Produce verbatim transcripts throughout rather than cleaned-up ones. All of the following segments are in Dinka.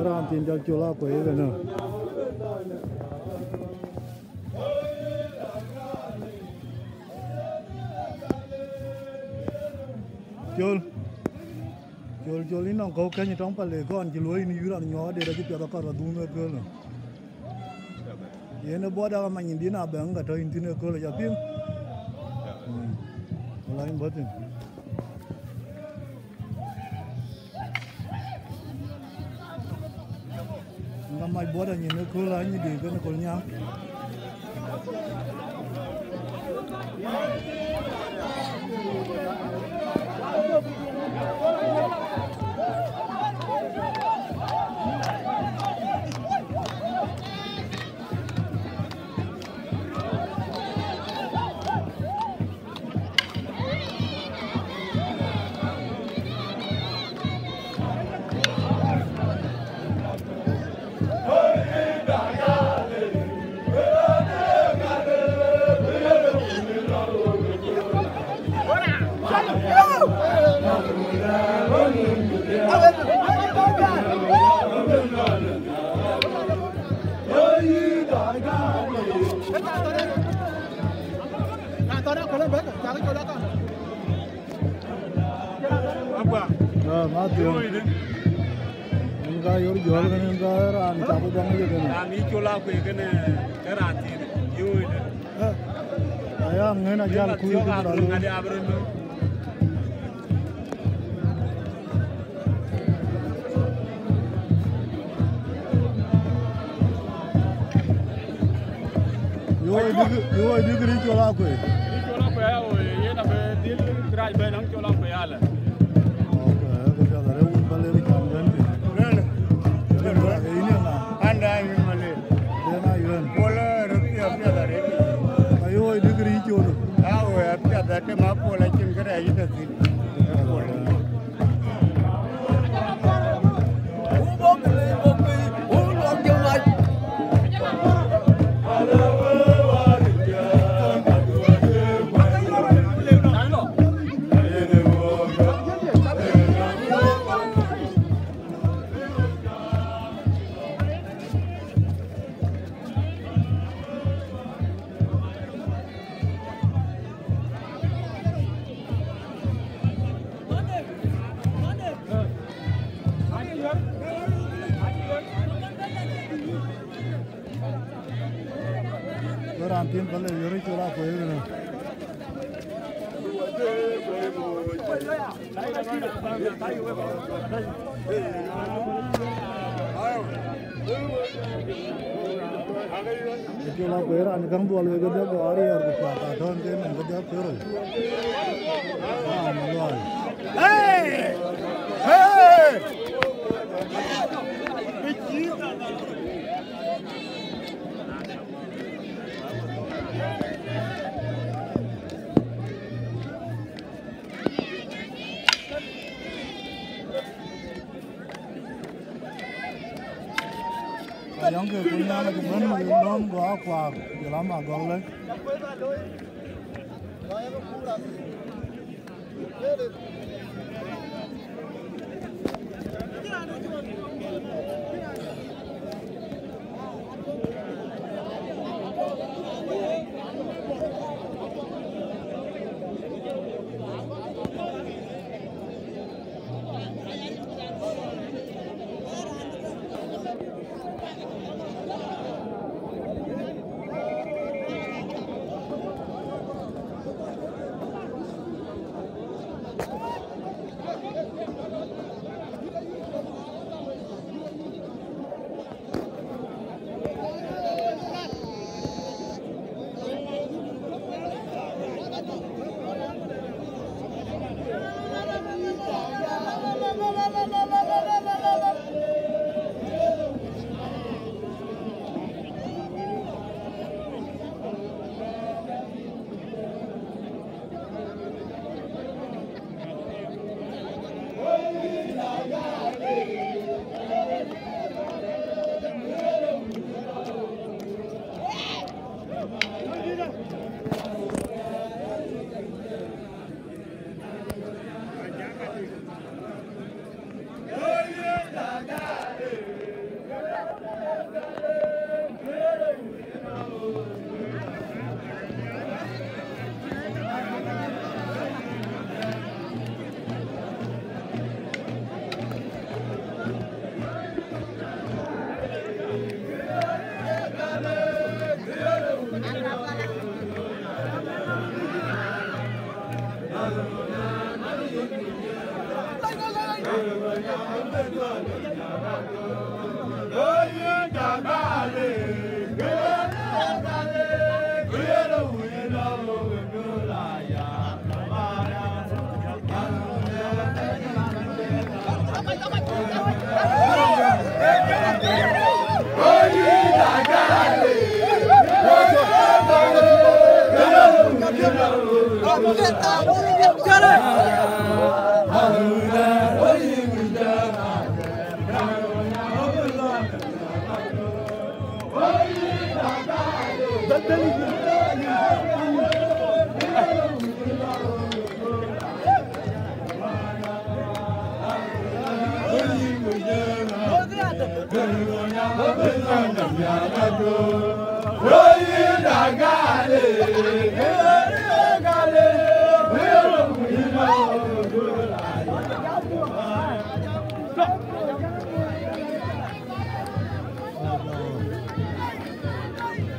Raan thiin jɔl col akuec ëbɛ̈n ë. Col. Col, col, yïn nɔŋ kɔ̈u kɛ̈ny tɔŋ pal ë kɔn cï luɔi yïn yï raan nyɔɔt, dɛ̈t acï piath akɔɔr ka dhum ë köölë. Yen ë buɔt dak amany yïn dïn abɛ̈ŋ ka tɔ̈ yïn thïn ë köölë, ca piŋ. Mm. Wala yïn bɔ̈ thïn. Ŋa mac buɔt anyin ë kööl anyï dï kën ë kööl nhial. Abba. Ah, Matthew. Yoi de. Yen ka yor jɔl kën, yen ka raan cak dɔŋ ye kën. Raan yï col akuec kën, ë raan thiin. Yoi de. Eh. Aya ŋën ajal kuc kën raan. Ŋadi abro no. Yoi dïk, yoi dïk ric col akuec. Ric col akuec, awo, yen abï dhil rac bɛ̈n nɔŋ col akuec alɛ. Ok, ke piath arëu wun ba lëk cam den piny. Nene. Ee, yïn ë ŋa? An da yïn Malek. Den a yuen. Pol, eh, röt piath, piath arëu. Ayoi dïk ric col. Awo, piath atem a pol acïn kërɛɛc yï tɔ̈ thïn. Pol. Yen ka le yöri col akuec ënë. Col akuec raan käŋ dhuɔl wek kedhie gɔɔr riɛɛr ku cuak atɔ̈n ke nɔm kedhie kueer. Raan luɔi. Hey! Hey! Ayɔŋ ke kuny naan acï bɛ̈n ë lɔ̈ɔ̈m gɔ̈k akuaar, jɔl ama gɔ̈k lɛ̈k.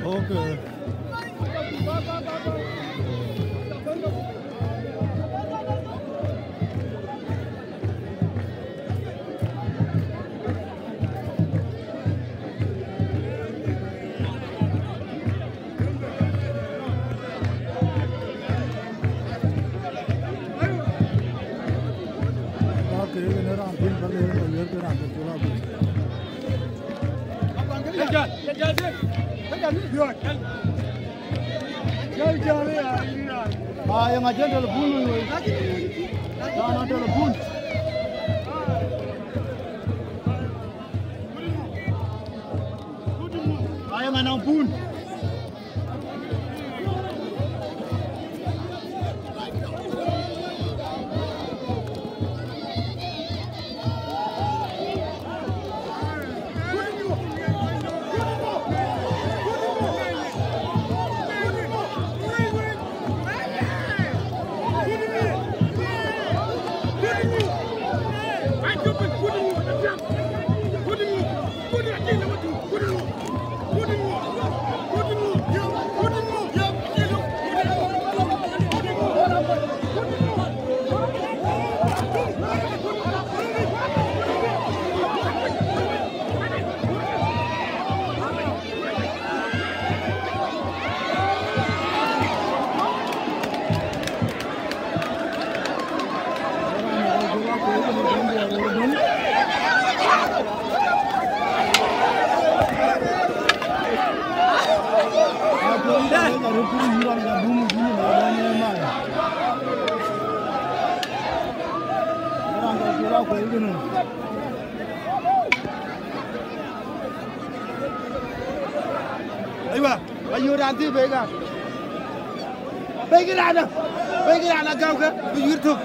Okay. Aye ŋa cïn telefon lui wei? Raan ë telefon. Aye ŋa nɔŋ pun? Yo, raan thïn bɛ̈ɛ̈i ka. Bɛ̈ɛ̈i kë raan ë. Bɛ̈ɛ̈i kë raan ë gäm ke, bï yïr thök.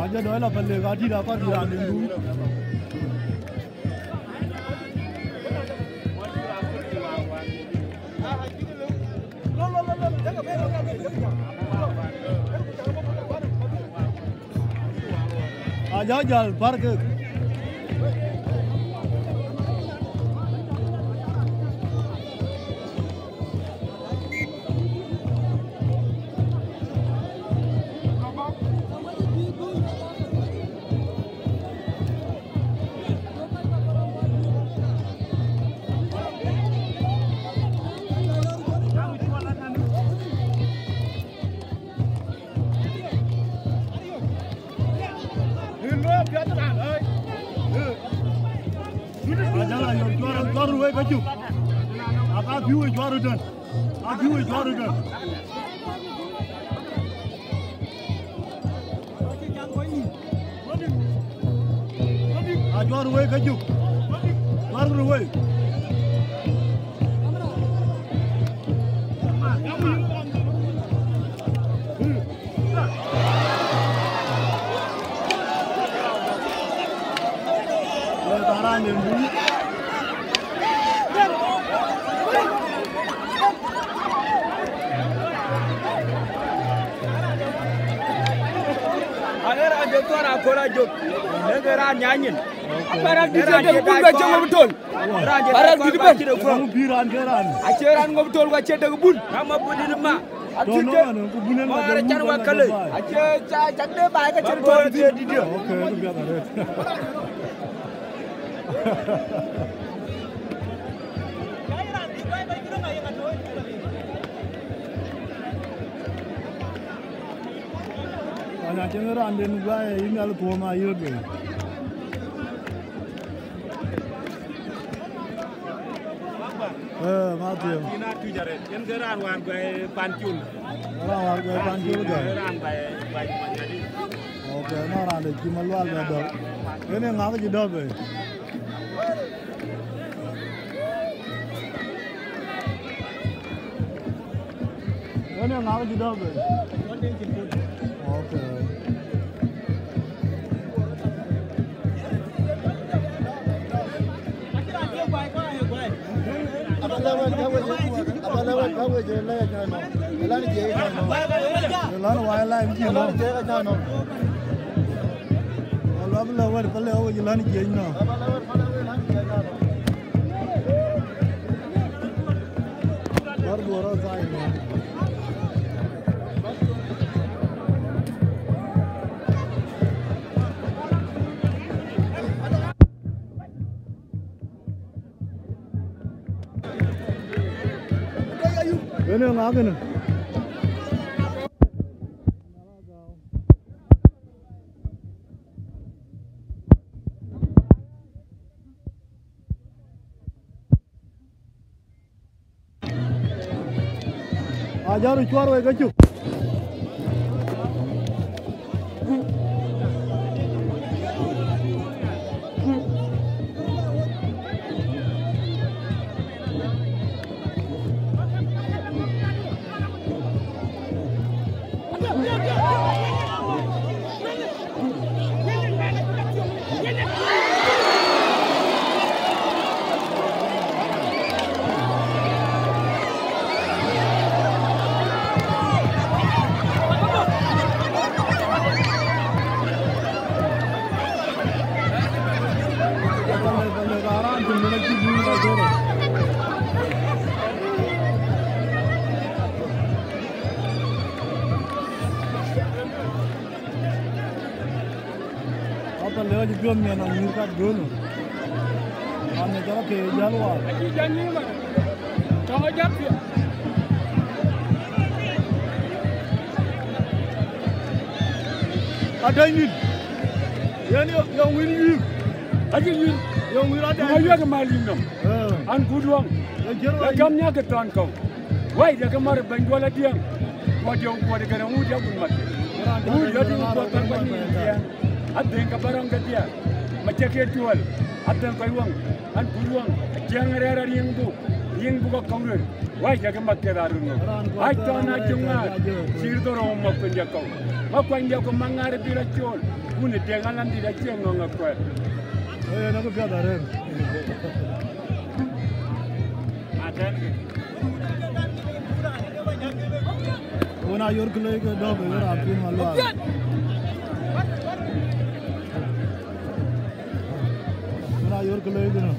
Aja dɔ̈ɔ̈c la pɛ̈l lek adït akɔɔr bï raan den duut. Aja jäl pär kek. Ajala yom juar, juar wei ka juk. Aka piu juar den. Aka piu juar den. Ajuar wei ka juk. Juar wei. Aɣer raan de thuɔɔr akɔɔr ajök, lëk raan nyanyin. Aparak dït ë dek bul bɛ cï ŋö bï tol. Aparak dït bɛ̈n. Ŋö bï raan ke raan. Acie raan ŋö bï tol, ku acie dek bul. Raan ma bul dït ma. Acie ke. Ma raan can wa kale. Acie ca, ca de baai ka cï tol dït. Ok, ku biath arëët. Ana cïn raan den guai yïn al thuɔm ayök. Eh, Mathiu. Yen ke raan wään guɛi pan col. Raan wään guɛi pan col gäi. Raan guɛi, guɛi, guɛi. Ok, na raan de cï Malual bɛ dɔ̈k. Yen ee ŋa kë cï dɔ̈k bei? Yen ee ŋa kë cï dɔ̈k bei? Ok. Aba lɛ̈k wɛ̈t ka wec, aba lɛ̈k wɛ̈t ka wec, ë lɛ̈k ë cä nɔm. Ë lɔn wai lɛ̈k cï nɔm. Ë lɔn bï lɛ̈k wɛ̈t, ba lɛ̈k wec lɔn jiëc nɔm. Wär duɔ̈r rɔt thai nɔm. Yen ee ŋa kënë? Ajar cuar wei ke cuk. Apa lëu cï piɔ̈ɔ̈th miɛn nɔm nyïïr kat gööl. Ame jɔlɔ ke jäl waak. Acï jäl nyïïr man. Tɔŋ ajäk piɛth. Adäny nïn. Yen yɔ, yɔ wïn nyïïr. Acï nyïïr. Yɔ wïn adäny. Ŋa wiɛk mal yïn nɔm. Eh. An, gut luɔŋ. Yɔ jër. La gam nyak ke thɔn kɔ̈u. Wai, ya ke mar bɛ̈ny duɔl adiɛŋ. Kuɔt yɔu kuɔt ke rɛ̈ŋ wut ya kun mat. Wut ya tïŋ kuɔt bär bäny nin diɛŋ. Adhëŋ ke bä rɔŋ ke diɛɛr. Ma cä ke tuɔl. Adhëŋ kɔc waŋ. An, gut waŋ. Aciɛŋ rɛɛr ariŋ buk. Riŋ buk akɔ̈u röt. Wai, ya ke mat ke raan röt ŋö. Ai thɔn a juŋ ŋaar. Cïr dhorou ma kuny ya kɔ̈u. Ma kuany ya ku ma ŋaar bï rɔt cool. Wun ë deŋ alan dït aciëŋ ŋɔ̈ŋ akuɛɛr. Ee, na ku piath arëër. Wën a yor kë lëi ke dɔ̈k ë raan piny Malual. Wën a yor kë lëi kënë.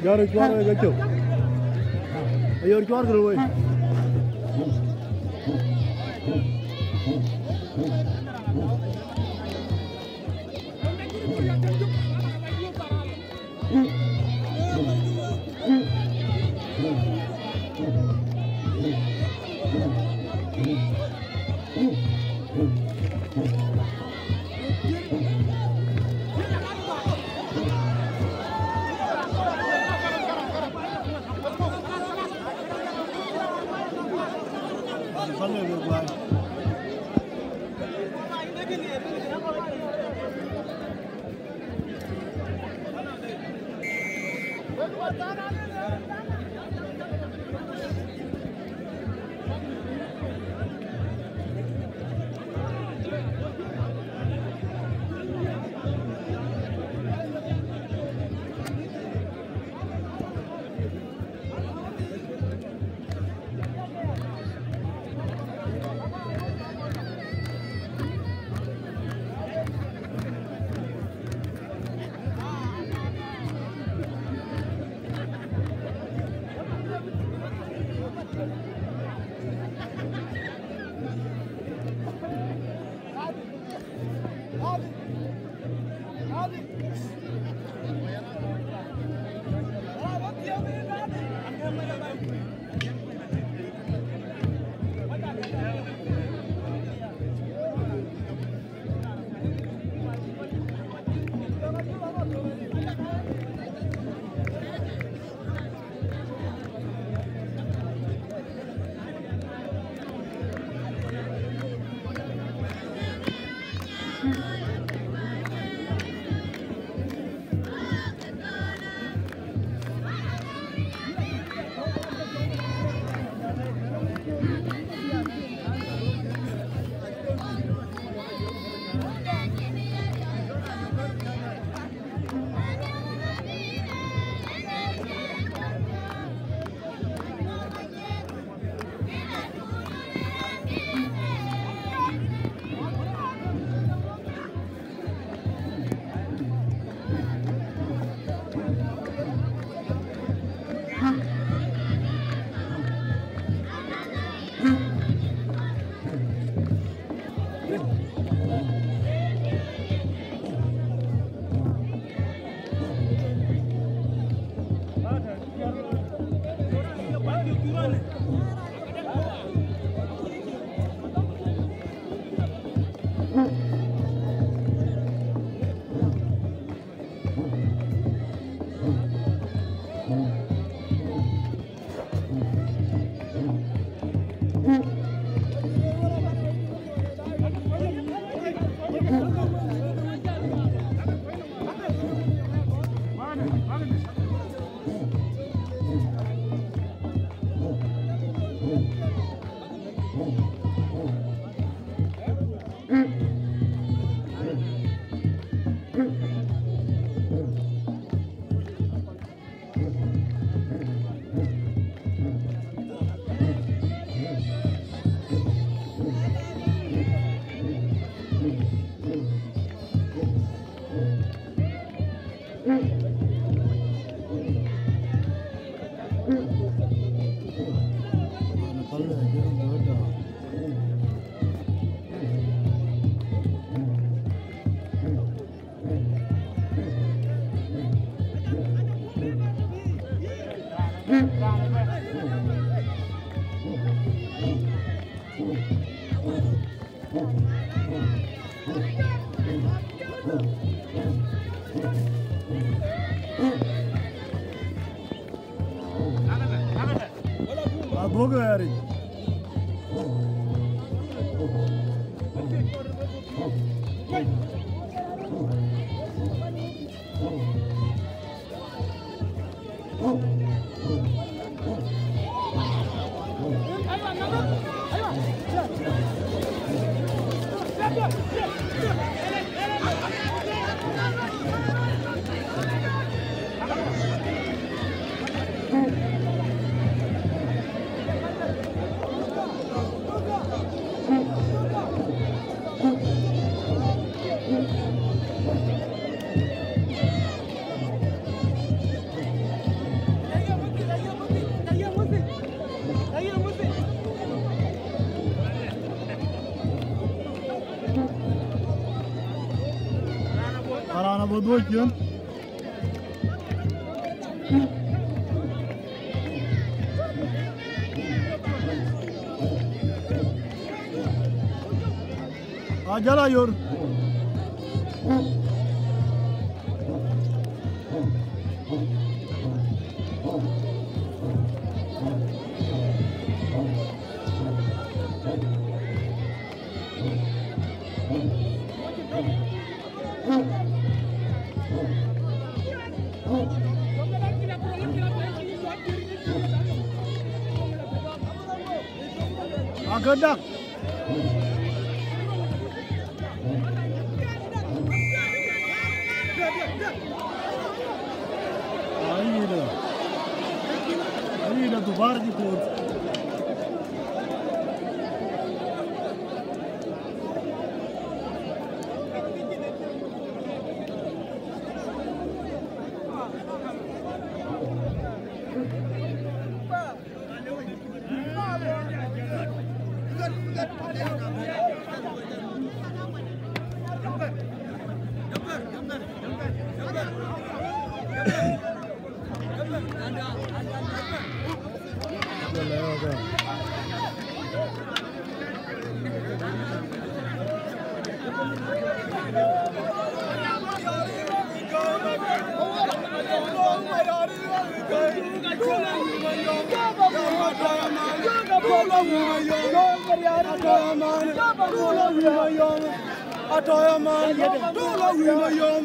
Jɔ̈ɔ̈r cuɔr wei ke cök. Ayor cuɔr kërë wei. Buk ɣɛɛric. Arana bä dhuɔ̈c ciën. Ajala yor. Akë dak. Ayïdë. Ayïdë dhubar jï koor. Atɔ̈ ya man, du la wïï ma yɔm. Atɔ̈ ya man, du la wïï ma yɔm.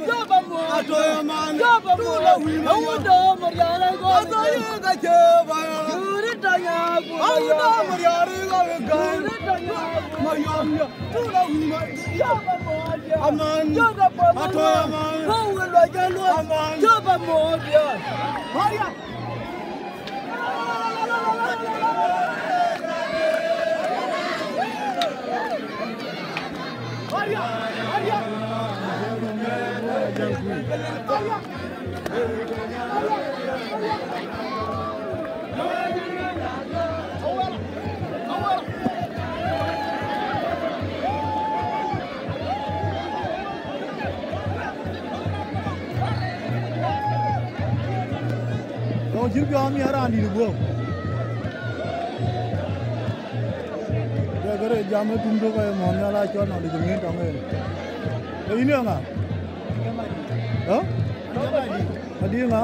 Atɔ̈ ya man, du la wïï ma yɔm. Atɔ̈ ya ka cë ba ya. Awuda Marial ka gäi. Ma yɔm ya, du la wïï ma yɔm. Aman, atɔ̈ ya man. Aman. Maria. Thoŋ cïn piɔ̈u miɛt raan dït guöp. Dek kërë jam ë tum tök ë mɔ̈n nhial aa cɔl nɔn dït ŋën tɔŋ en. Ke yïn ye ŋa? Ë? Adï ŋa?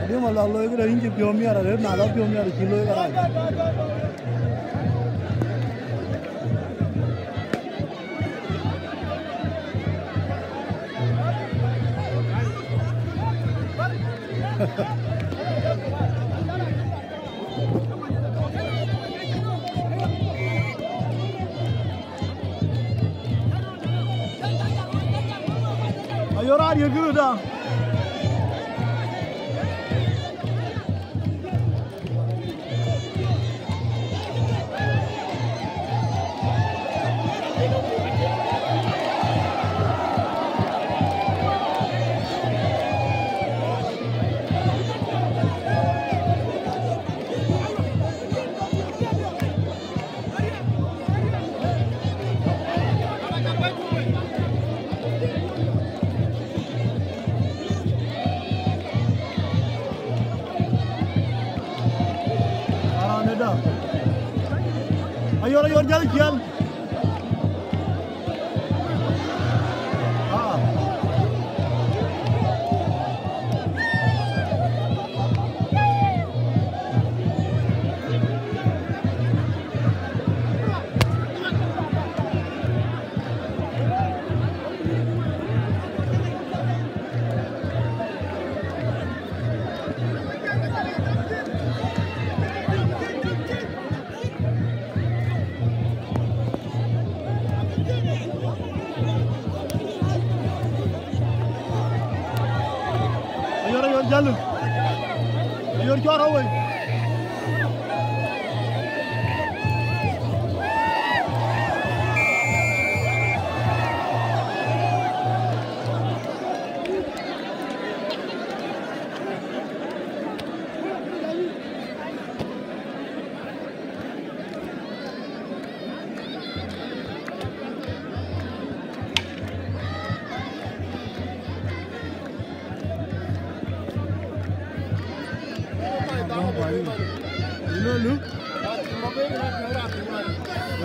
Adï ŋa lɔ loi këde yïn cï piɔ̈u miɛt arëët na lɔ piɔ̈u miɛt cï loi kërac. Ayo radio guru da. Ayor, ayor, jal cial. Ah. Yor cɔɔr awei. Lolu.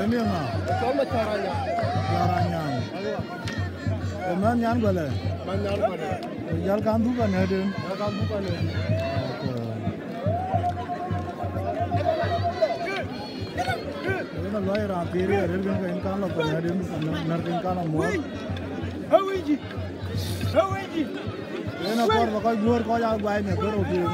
Ënë ŋa? Cɔl Macar Anyaŋ. Cɔl Macar Anyaŋ. Ë mɛn nyan guɛlɛ. Mɛn nyan guɛlɛ. Jal kan dhuk anɛ̈den. Jal kan dhuk anɛ̈den. Okay. Yen a luɔi raan thiëër arëët kën ke yen kan lɔ pɛn adï, när kën kan a muɔɔr. Yen a kɔɔr bä kɔc guöör kɔc aa guai në kërou piëëm.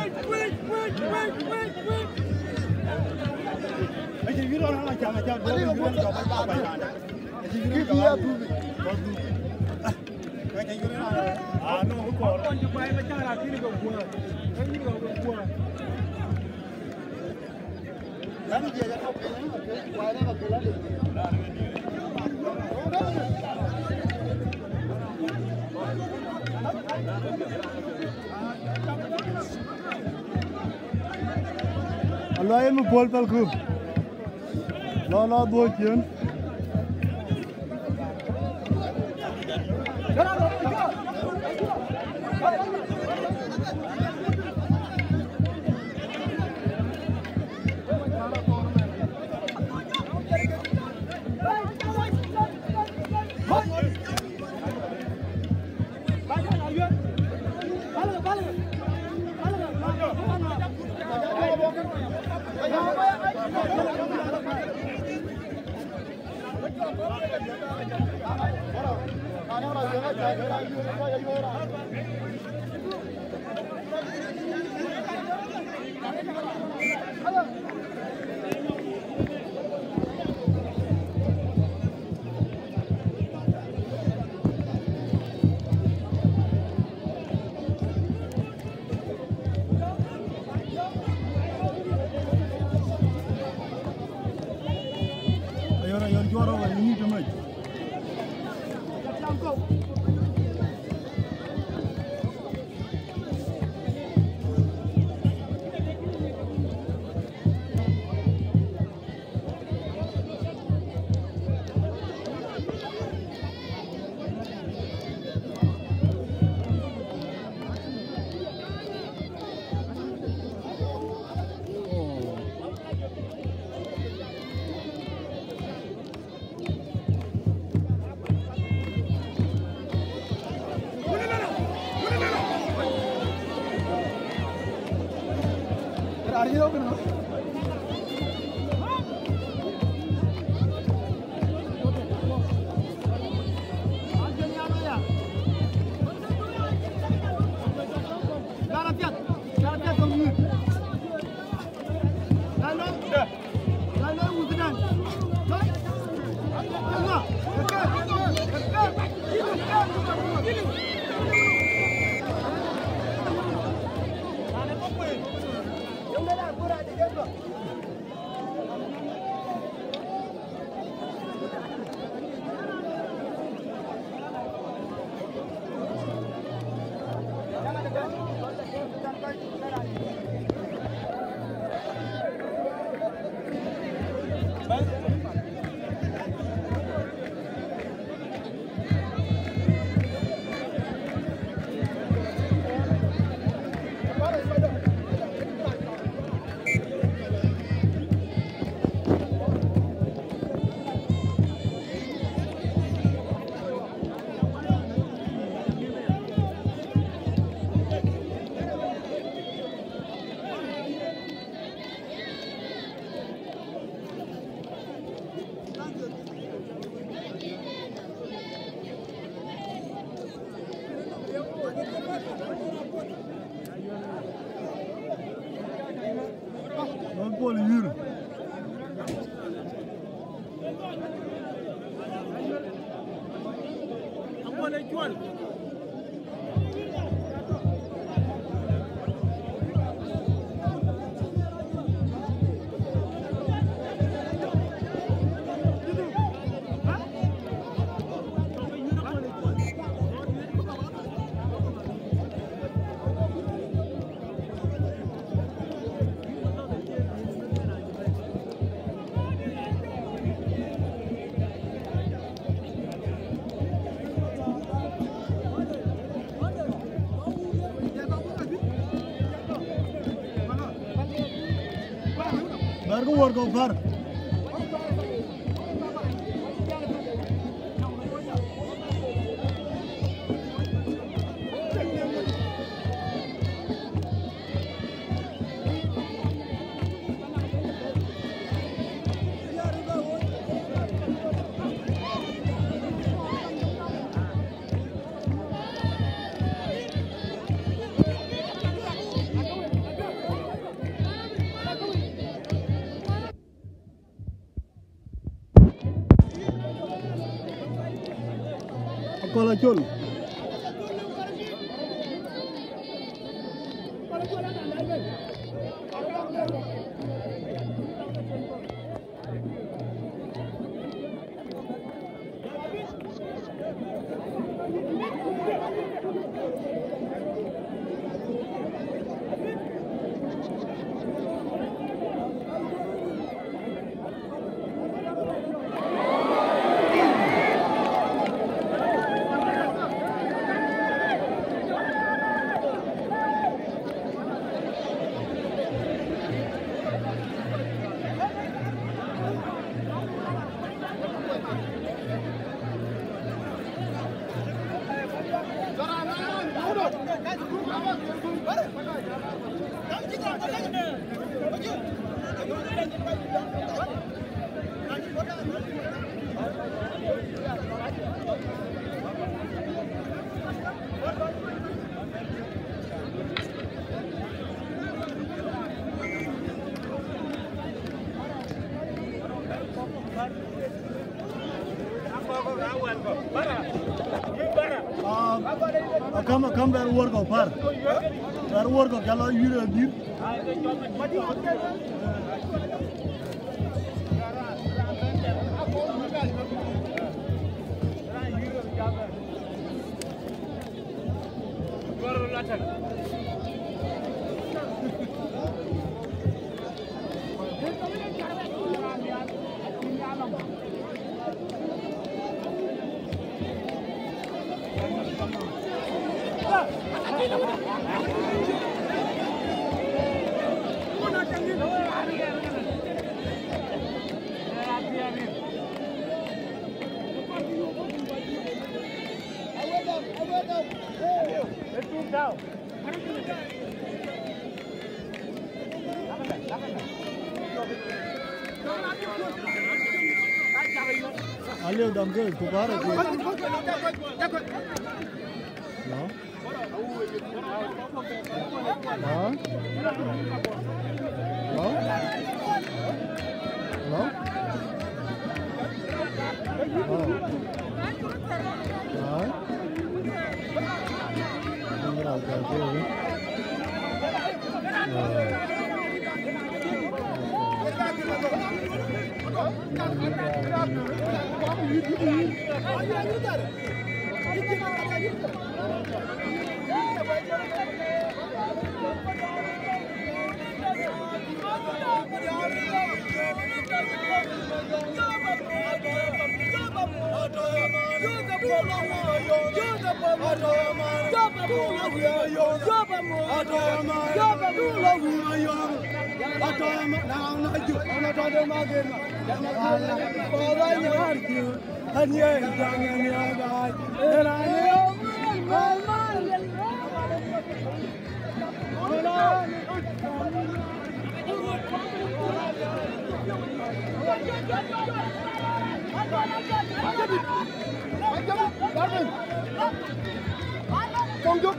Aluɔi yen mi puɔl pälku. Lɔ lɔ dhuɔ̈k ciëën. Ayor, ayor, juɔr awei, you need to make. Wek Paul yïr. Abuɔl ë cuɔl. Pär ke wuɔ̈r kɔ̈u pär. Akɔl Acol. Akam, akam bɛr wuɔ̈r kɔ̈u pär. Bɛr wuɔ̈r kɔ̈u, ca lɔ yïr ë dhïr. Alëu dam ke ku bäär ë. Hello? Hello? Hello? Hello? Hello? Atɔŋ jök.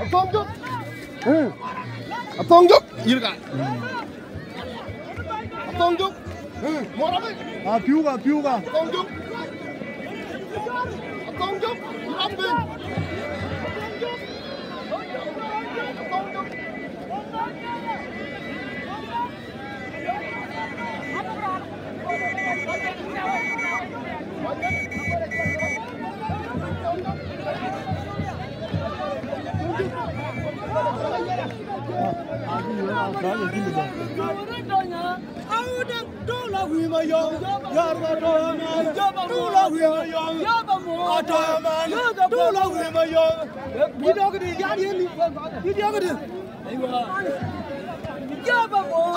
Atɔŋ jök. Atɔŋ jök. Yïr ka. Atɔŋ jök. Mɔ̈r abï. Apiu ka, apiu ka. Atɔŋ jök. Atɔŋ jök. Yïr abï. Atɔŋ jök.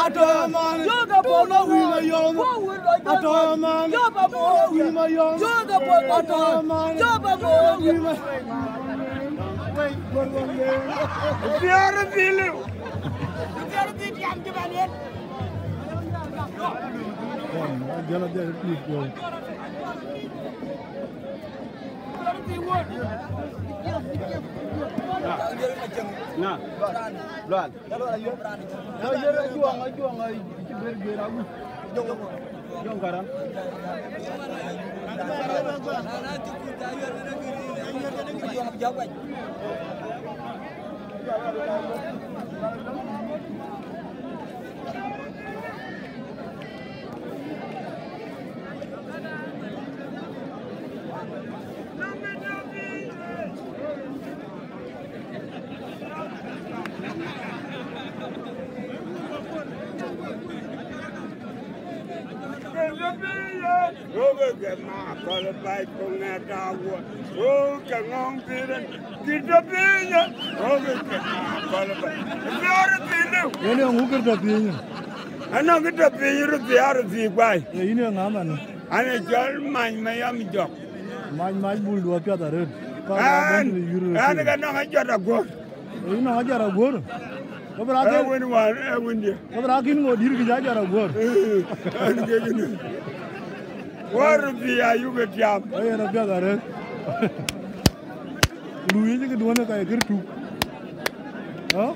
Atɔ̈ man, atɔ̈ man, wïï ma yɔm. Atɔ̈ man, atɔ̈ man, wïï ma yɔm. Atɔ̈ man, atɔ̈ man, wïï ma. Biar dï liu. Na, Lual. Jɔŋ Garang. Rökë ke ma kɔl bac ku ŋɛk awuɔ. Rökë ke ŋɔ̈ŋ pïïr en kït tɔ piny. Rökë ke ma kɔl bac. Thiɔ̈r piny liu. Yen ye ŋu kït tɔ piny? Anɔŋ kït tɔ piny röt thiaar thii guai. Ee, yïn ye ŋa man? An ee cɔl Mac Mayam Jɔk. Mac, Mac bul duɔ piath arëët. An, an ke nɔŋ ajɔt aguɔ̈r. Yïn nɔŋ ajɔt aguɔ̈r. Ke bï raak, ee wën wään, ee wëndië. Ke bï raak kïn ŋo dït kï ja jɔt aguɔ̈r. Ee, an ke yïn. Wär thii ayuk ë tiam. Ee, yen apiath arëët. Ku du yic këduɔ̈n ë ka ye kër tuk. Ë?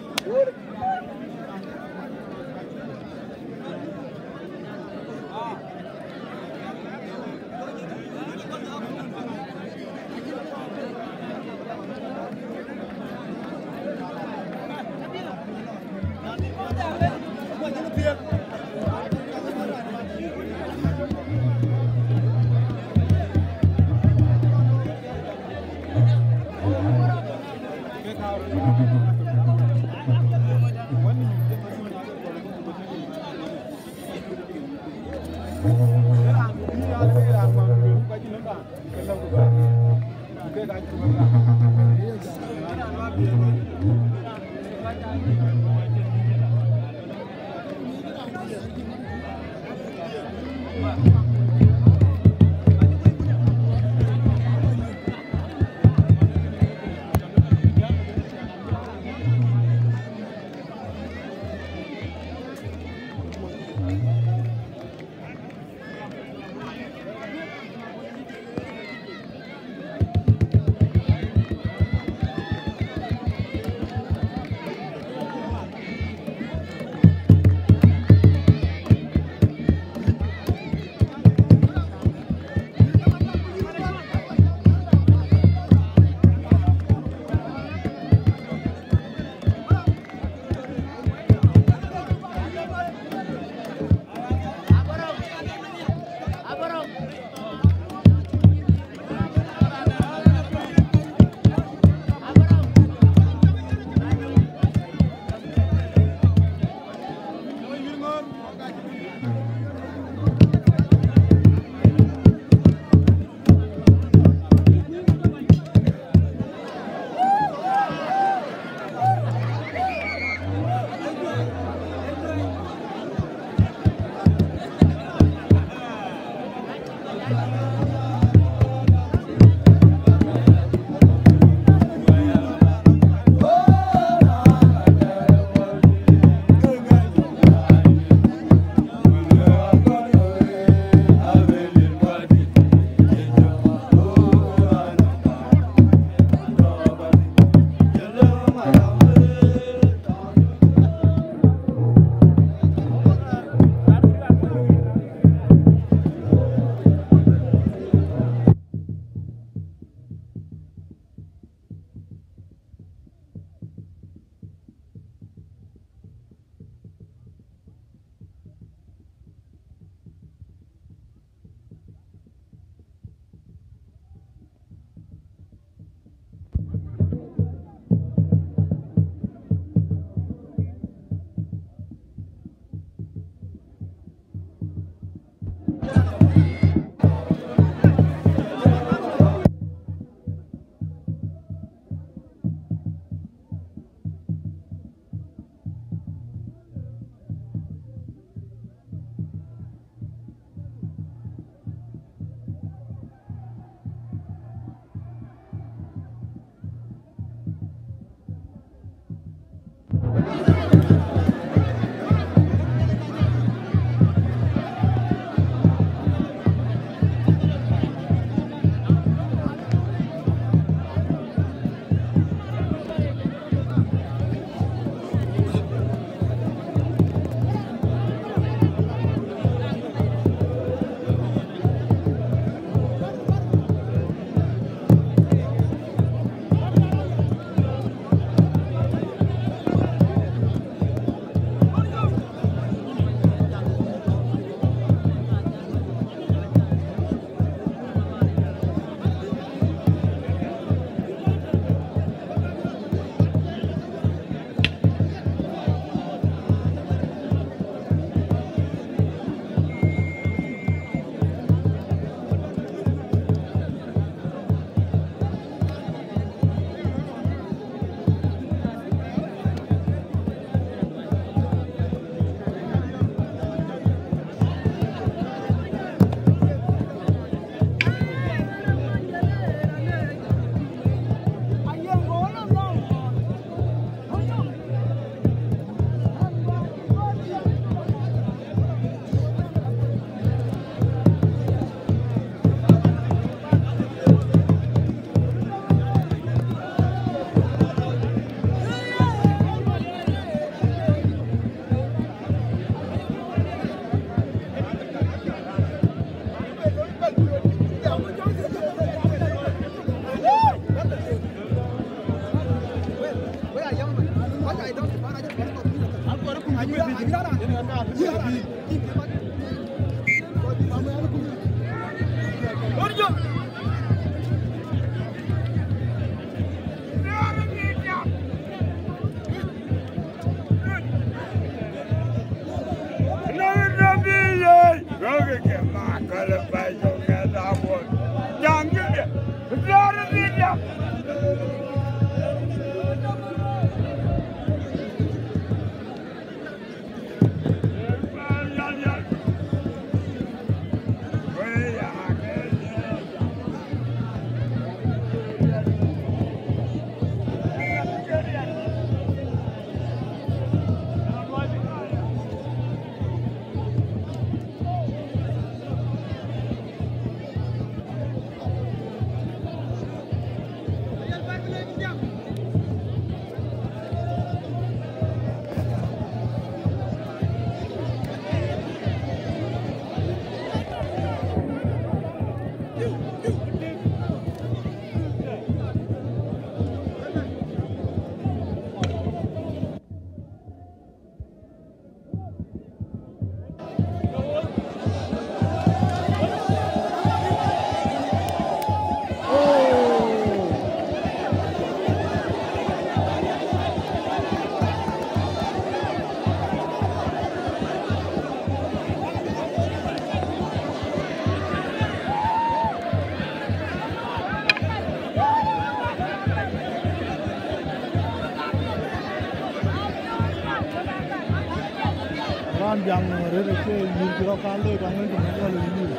Raan jam rëër ë cie yïn cï rɔt kan looi, ka ŋuɛ̈n tënë gɔl ë yïn.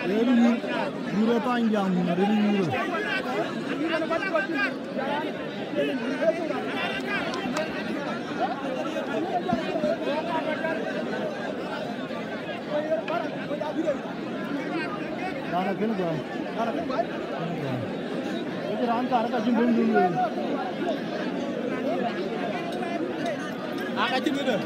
Rëër yïn, yïn rɔt thany jam, rëër yïn rɔt. Raan akën gɔ̈ɔ̈r. Akën gɔ̈ɔ̈r. Ëcï raan kaar ka cïn döŋ döŋ wei. Aa, ka cïn këdë.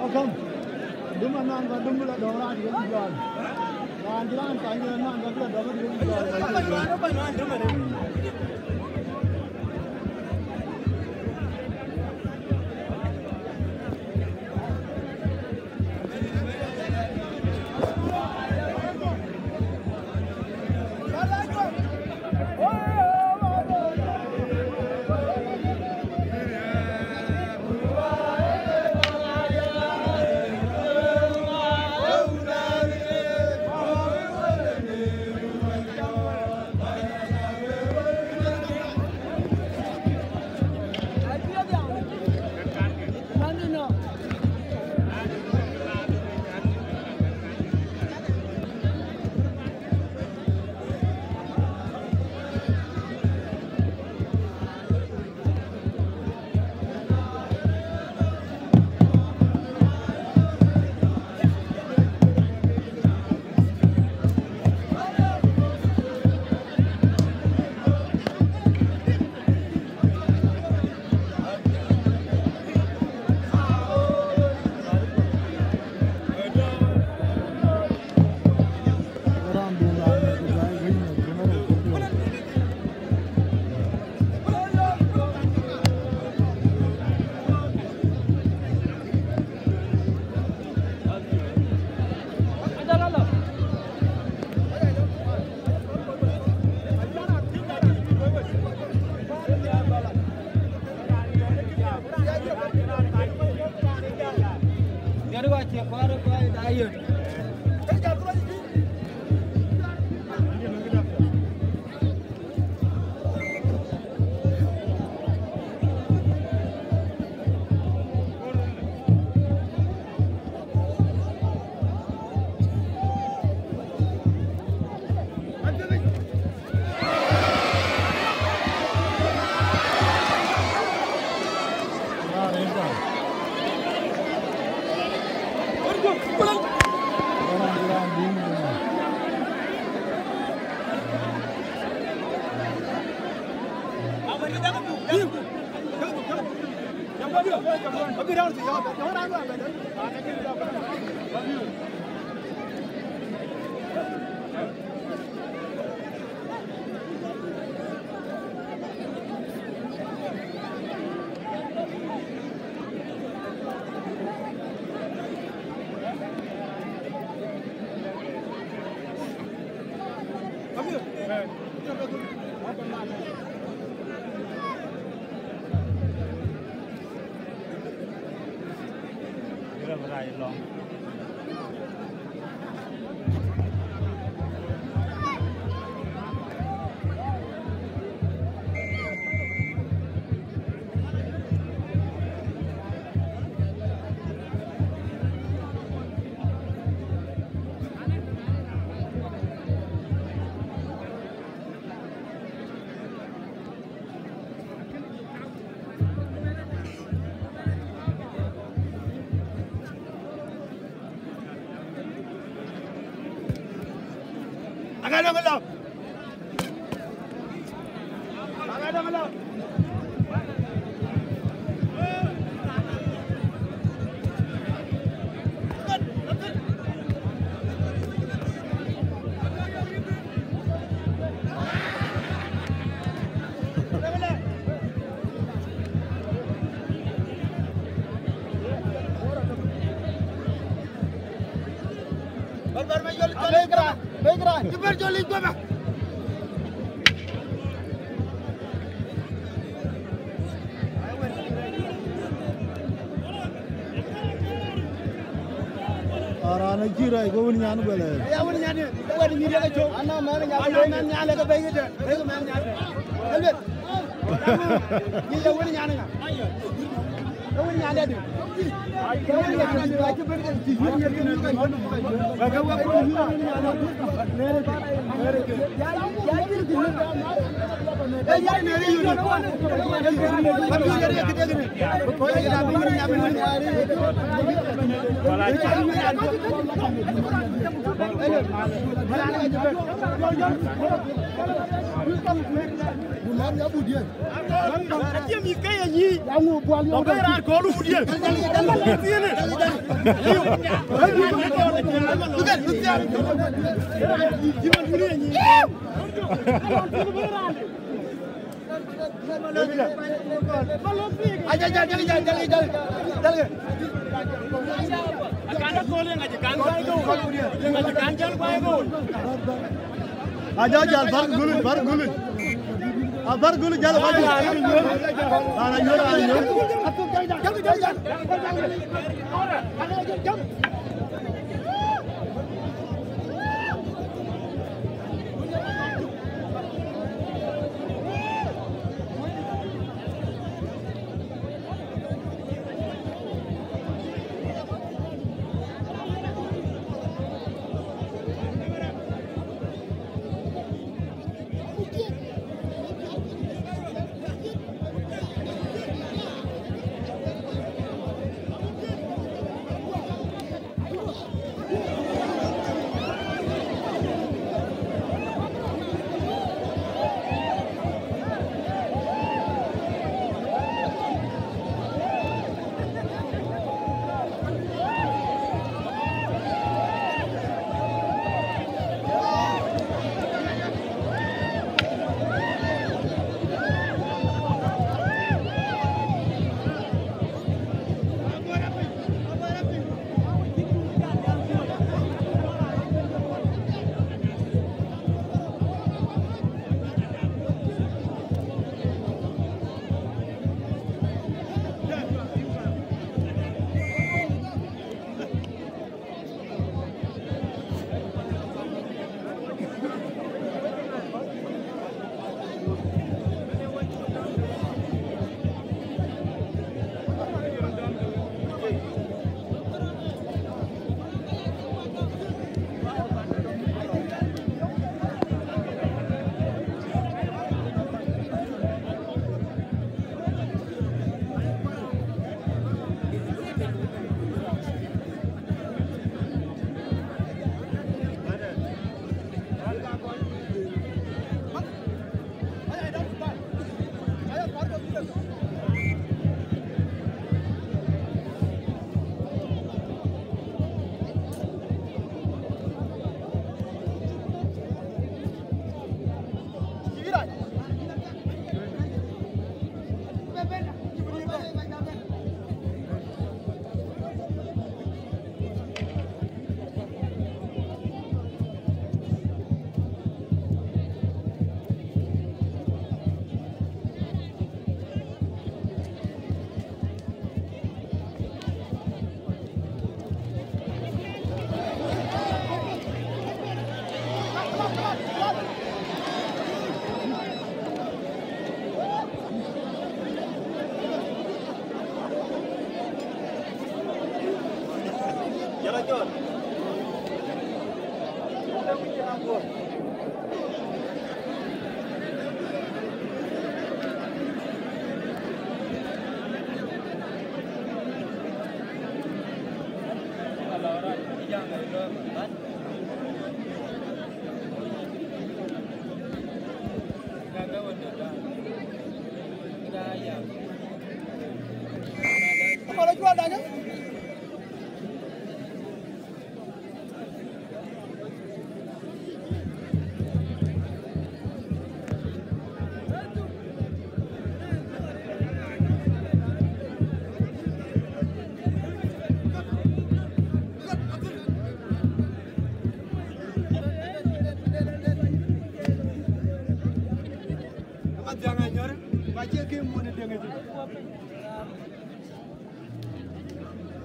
Akam. Dum anan ka dum la dɔm raan diɛ̈ jɔl. Raan jï raan ka nyï anan ka la dɔm diɛ̈ jɔl. Araan acï rɛɛc ke wën nyan guɛlɛ. Ya wën nyan, wën nyan ke cök. Ana mɛn nyan, ana mɛn nyan ke bɛ̈i ke tɛ̈. Bɛ̈i ke mɛn nyan. Elbet. Ni ya wën nyan ŋa? Ke wën nyan dɛ̈. Acie mïth ke ye nyïï. Tɔ ke raan kööl wut ye. Thiënë. Aja, aja, aja, aja, aja, aja. Akan kööl ye ŋac, akan kööl ye ŋac, akan jal kuany kööl. Aja jal, bär gulu, bär gulu. A bär gulu jal, bär gulu. Ana yör, ana yör.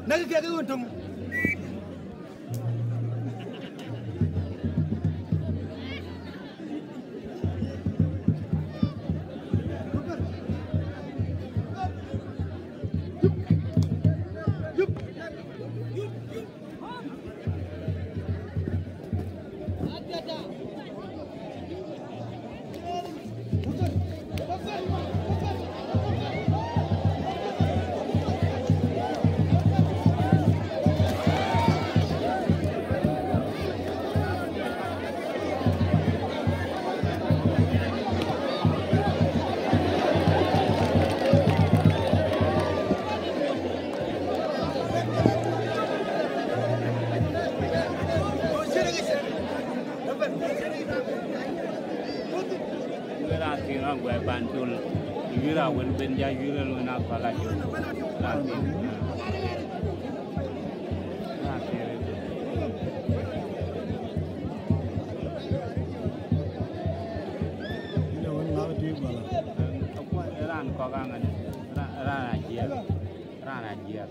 Näk kek ɣön töŋ. Wek raan tïŋ aguɛɛr ban col, yïr awën ben ja yïr ëlwen akɔl ajol. Raan tïŋ. Raan tïŋ. Raan kɔk aŋadï. Raan, raan ajiɛɛr. Raan ajiɛɛr.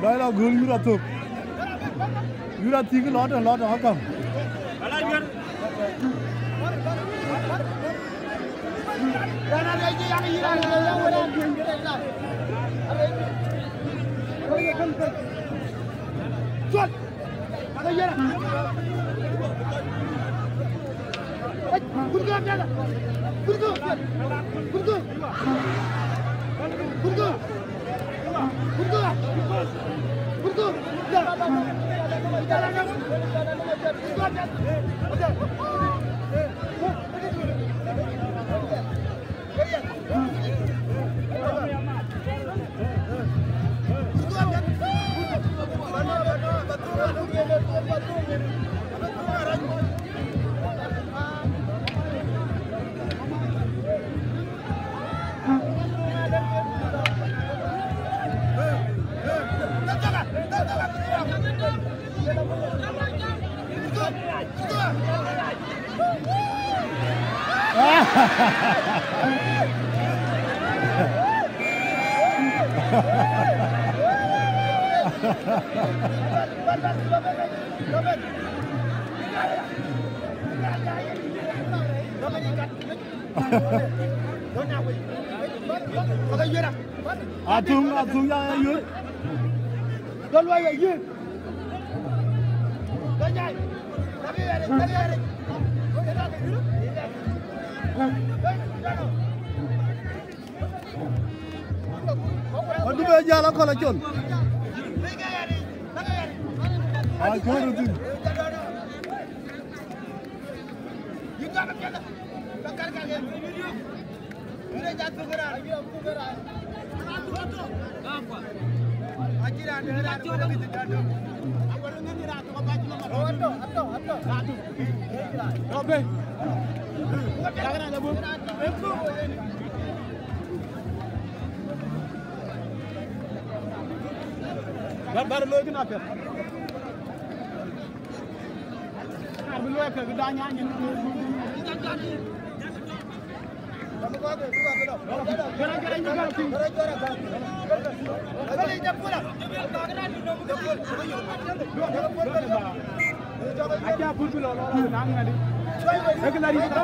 Dai la gol yura tok. Yura tik lɔt lɔt akam. Atung, atung ya ya yur. Adu be jala kola chon. Ai kuru din. Bar, bar looi kënë apiɛth. Bar bï looi apiɛth, bï daai nyaany nyin. Jɔra, jɔra, jɔra, jɔra. Aca pur bï lɔ, lɔ, lɔ, na ŋadi. Ek la ri ka.